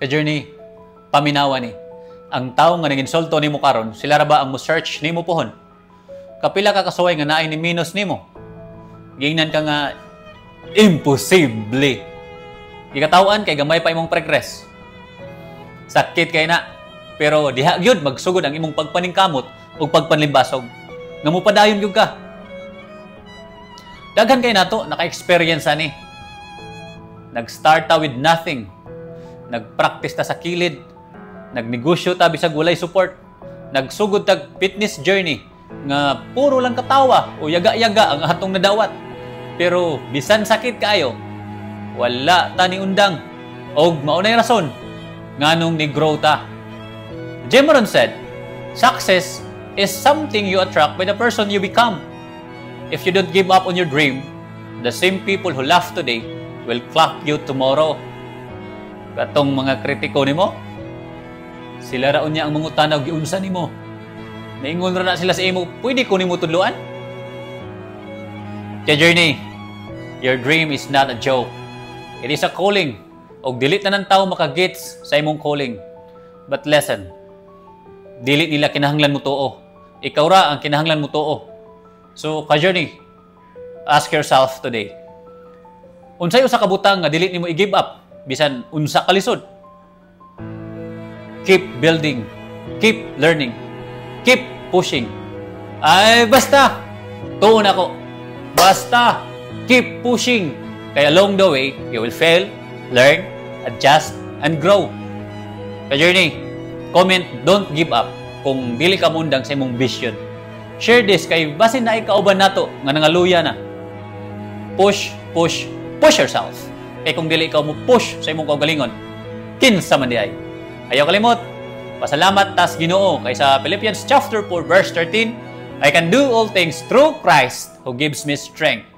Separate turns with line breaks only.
Ka-journey, paminawa ni. Ang tao nga nag-insulto nimo karon, sila ra ba ang mo-search nimo pohon? Kapila ka kasuway nga naay ni minus nimo? Giingnan ka nga imposible. Gikataw-an kay gamay pa imong progress. Sakit kay na. Pero diha gyud magsugod ang imong pagpaningkamot ug pagpanlimbasog. Nga mopadayon gyud ka. Daghan kay nato naka-experience ani. Nag-start ta with nothing. Nag-practice ta sa kilid. Nagnegosyo ta bisag walay support. Nagsugod tag fitness journey nga puro lang katawa o yaga-yaga ang atong nadawat. Pero bisan sakit kaayo, wala ta ni undang. Og mao nay rason nganong ni-grow ta. Jim Rohn said, "Success is something you attract by the person you become." If you don't give up on your dream, the same people who laugh today will clap you tomorrow. Katong mga kritiko nimo, sila ra unya ang mangutana og giunsa nimo. Maingon ra na sila sa imo, "Pwede ko nimo tudloan?" Kaya journey, your dream is not a joke. It is a calling. Og dili tanan tao makagets sa imong calling. But listen, dili nila kinahanglan mo tuo. Ikaw ra ang kinahanglan mo tuo. So, ka-journey, ask yourself today. Unsay usa ka butang nga dili nimo i-give up bisan unsa kalisod? Keep building, keep learning, keep pushing. Ay, basta, tuon ako. Basta, keep pushing. Kaya along the way, you will fail, learn, adjust, and grow. Ka-journey, comment "Don't give up" kung dili ka mundang sa imong vision. Share this kay basin naay kauban nato nga nangaluya na. Push, push, push yourself. Kay kung dili ikaw mo push sa imong kaugalingon, kinsa man diay? Ayaw kalimot. Pasalamat tas Ginoo kay sa Philippians chapter 4 verse 13, "I can do all things through Christ who gives me strength."